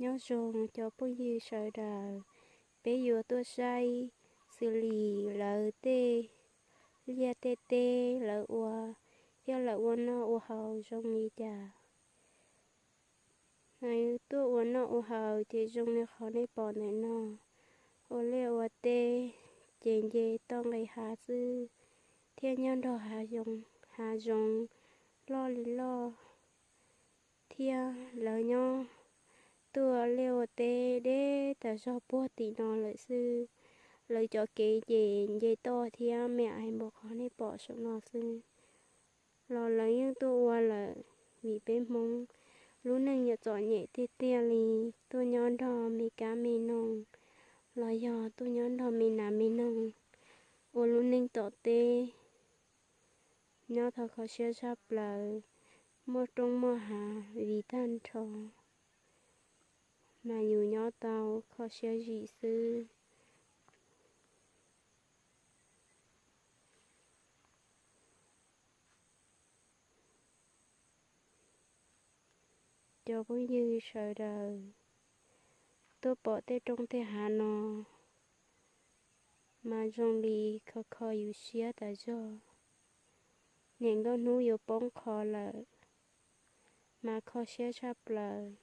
Nyob zoo cov phooj ywg sawv daws, peb yuav tuaj saib xws li lawv tej liaj tej teb lawv ua, thiab lawv ua noj ua haus zoo li cas. Lawv tuaj ua noj ua haus ces zoo li qhov nej pom ntawm no, ua liaj ua teb ces nce toj nqis hav xwb, thiab nyob nrog hav zoov loj li loj, thiab lawv nyob tuaj liaj ua teb deb tas zog puag tim no lawm xwb. Lawv cov kev ces nce toj thiab me ais npaum qhov nej pom saum no xwb. Los lawv yeej tuaj ua lawm, vim peb Hmoob lub neej nyuam txom nyem tiag tiag li, tuaj nyob nrog me kab me noog los yog tuaj nyob nrog me nas me noog ua lub neej tom teb, nyob tau kho siab tshaj plaws, muaj roob muaj hav viv tag nrho, mas yus nyob tau kho siab zim xwb. Cov phooj ywg sawv daws, tuaj pom tej roob tej hav no mas zoo li kho kho yus siab tas zog. Niam nkauj hnub yuav poob qho lawm, mas kho siab tshaj plaws.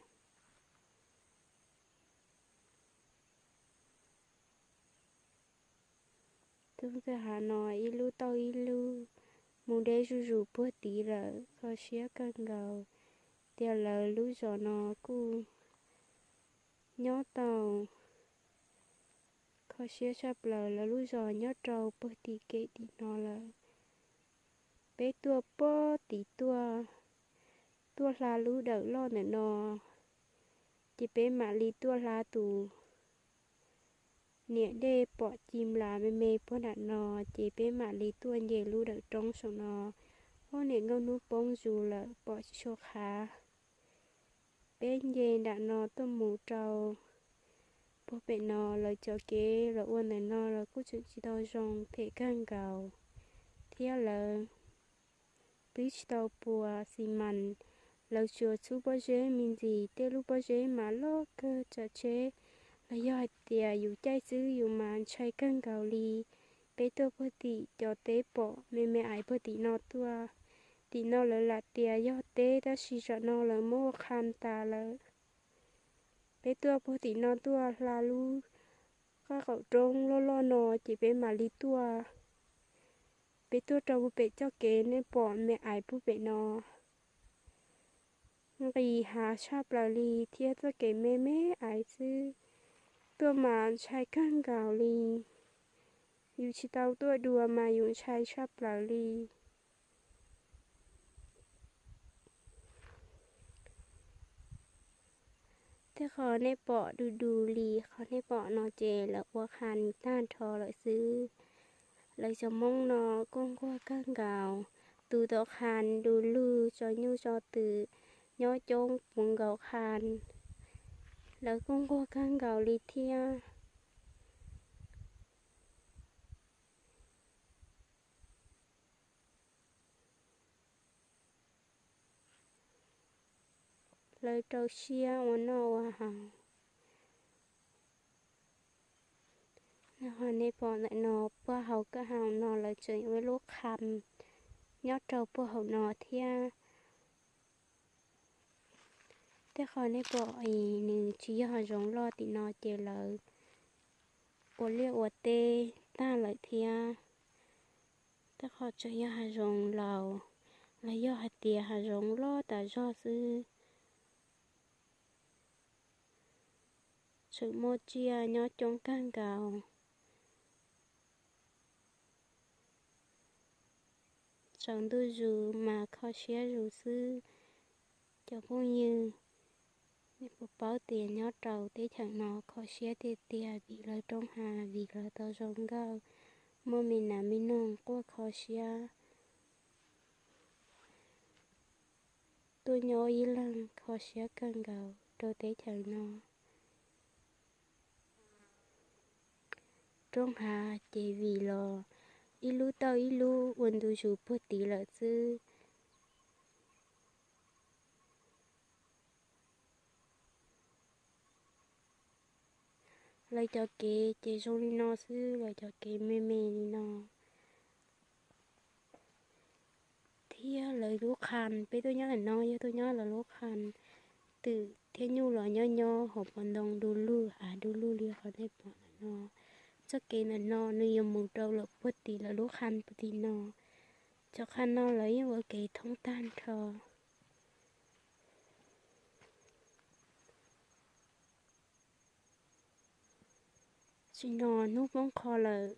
Roob tej hav no ib lub tauj ib lub, mus deb zuj zus puag tid lawm, kho siab kawg nkaus. Tias lawv lub zos no kuj nyob tau kho siab tshaj plaws, lawv lub zos nyob rau puag tim kev tim no lawm. Peb tuaj puag tim tuaj, tuaj hla lub dawm loj ntawm no, ces peb mam li tuaj hla tus niam dej pom ci nplas me me puag nram no, ces peb mam li tuaj nce lub dawm roob saum no. Ob niam nkauj hnub poob zus lawm pom tsis tshua qhav. Peb nce nram no tuaj mus rau puag pem no, lawv cov kev los ua ntawm no los kuj tseem tsis tau zoo, phem kawg nkaus, thiab lawv twb tsis tau pua xi mas, lawv tsuas txhub pob zeb me ntsis, tej lub pob zeb mas loj kawg, tsam tsheb los yog hais tias yus caij xwb yus mas ntshai kawg nkaus li. Peb tuaj puag tim cov teb pom me me ais puag tim no tuaj, tim no lawv lam tias yog teb tab sis tsam no lawv muab ua qha tas lawm. Peb tuaj puag tim no tuaj hla lub qab qaum roob loj loj no ces peb mam li tuaj. Peb tuaj rau puag pem txoj kev nej pom me ais puag pem no, nqis hav tshaj plaws li thiab txoj kev me me ais xwb. Tuaj mas ntshai kawg nkaus li, yus tsis tau tuaj dua mas yus ntshai tshaj plaws li. Tej qhov nej pom du du li qhov nej pom no ces lawv ua qha tag nrho lawm xwb. Lawv cov Hmoob no kuj nquag kawg nkaus, tus tau qha du lug tso nyuj tso twm, nyob coob puv nkaus qha, lawv kuj nquag kawg nkaus li thiab. Lawv rau siab ua noj ua haus. Ho nej pom ntawm no puag hauv kab haus no lawv tseem ua lub qha nyob rau puag hauv no thiab. Tej qhov nej pom es nws tsis yog hav zoov loj tim no ces lawv ua liaj ua teb tag lawm thiab. Tej qhov tseem yog hav zoov laus, los yog hais tias hav zoov loj tas zog xwb. Tseem muaj tsiaj nyob coob kawg nkaus. Tsaus ntuj zus mas kho siab zus xwb. Cov phooj ywg, nej puas paub tias nyob rau teb chaws no kho siab tiag tiag vim lawv roob hav, vim lawv tau zoo nkauj, muaj me nas me noog quaj kho siab. Tuaj nyob ib leeg kho siab kawg nkaus rau teb chaws no. Roob hav ces vim los ib lub tauj ib lub ua ntu zus puag tid lawm xwb. Lawv cov kev ces zoo li no xwb, lawv cov kev me me li no. Thiab lawv lub qhan, peb tuaj nyob ntawm no yog tuaj nyob lawv lub qhan twm thiab nyuj los nyob nyob hauv paus ntoo du lug av du lug li qhov nej pom ntawm no. Txoj kev ntawm no nws yuav mus rau lawm puag tim lawv lub qhan puag tim no. Cov qhan no lawv yeej ua kev thoob tag nrho. Tsim no hnub poob qho lawm,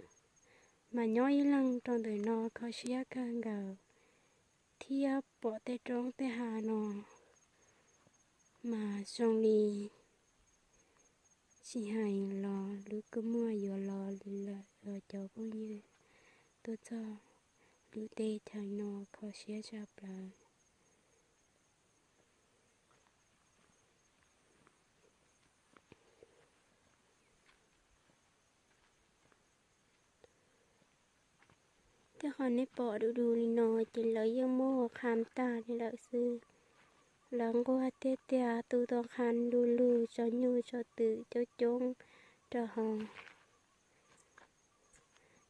mas nyob ib leeg rau ntawm no kho siab kawg nkaus, thiab pom tej roob tej hav no mas zoo li tsis hais los lub kua muag yuav los lawm os cov phooj ywg. Tuaj txog lub teb chaws no kho siab tshaj plaws. Tej qhov nej pom du du li no ces lawv yeej muab ua qhan tag li lawm xwb. Lawv nquag tiag tiag, tu tau qhan du lug tso nyuj tso twm coob coob rau hauv.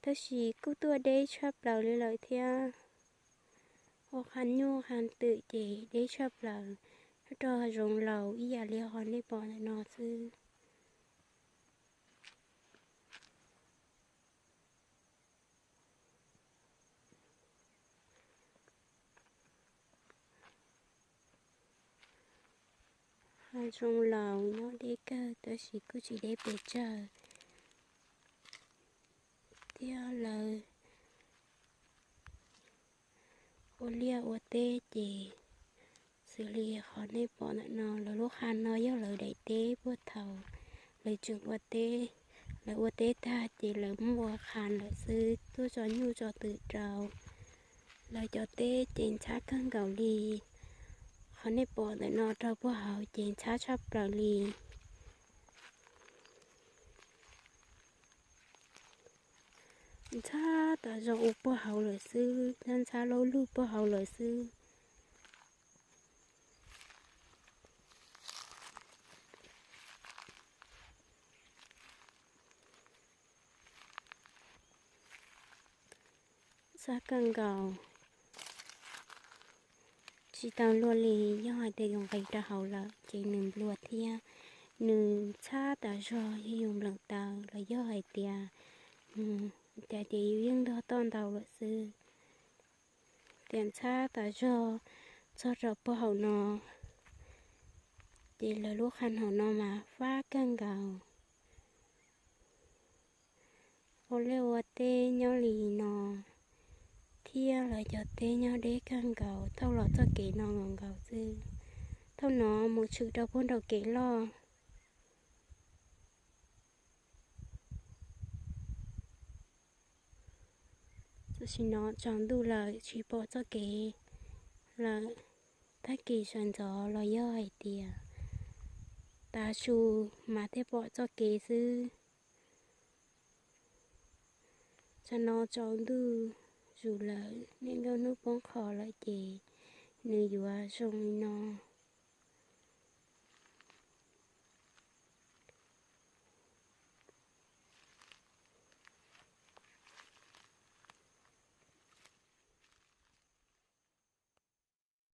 Tab sis kuj tuaj deb tshaj plaws li lawm thiab. Ua qhan nyuj qhan twm ces deb tshaj plaws, nyob rau zoov laus ib yam li qhov nej pom ntawm no xwb. Hav zoov laus nyob deb kawg tab sis kuj tsis deb pes tsawg. Thiab lawv ua liaj ua teb ces xws li qhov nej pom ntawm no, lawv lub qhan no yog lawv daim teb puag thaum lawv tseem ua teb. Lawv ua teb tag ces lawv muab ua qhan lawm xwb, tuaj tso nyuj tso twm rau. Lawv cov teb ces ntxhab kawg nkaus li. Qhov nej pom ntawm no rau puag hauv ces ntxhab tshaj plaws li. Ntxhab tas zog ua puag hauv lawm xwb, ntxhab ntxhab laub lug puag hauv lawm xwb. Ntxhab kawg nkaus, tsis tau luag li. Yog hais tias yus nqis rau hauv lawm ces nws nplua thiab, nws ntxhab tas zog yog yus npleem taws los yog hais tias, cas ces yus yeej ntog toj ntau lawm xwb. Tiam ntxhab tas zog txog rau puag hauv no, ces lawv lub qhan hauv no mas fab kawg nkaus. Ua liaj ua teb nyob li no, thiab lawv cov teb nyob deb kawg nkaus, thauj los txoj kev no nkaus nkaus xwb. Thauj no mus tshwm rau puag nraum kev loj. Tam sim no tsaus ntuj lawm tsis pom txoj kev lawm. Tag kis sawv ntxov los yog hais tias tav su mas thiaj pom txoj kev xwb. Tam sim no tsaus ntuj zus lawm, niaj nkauj hnub poob qho lawm ces nws yuav zoo li no.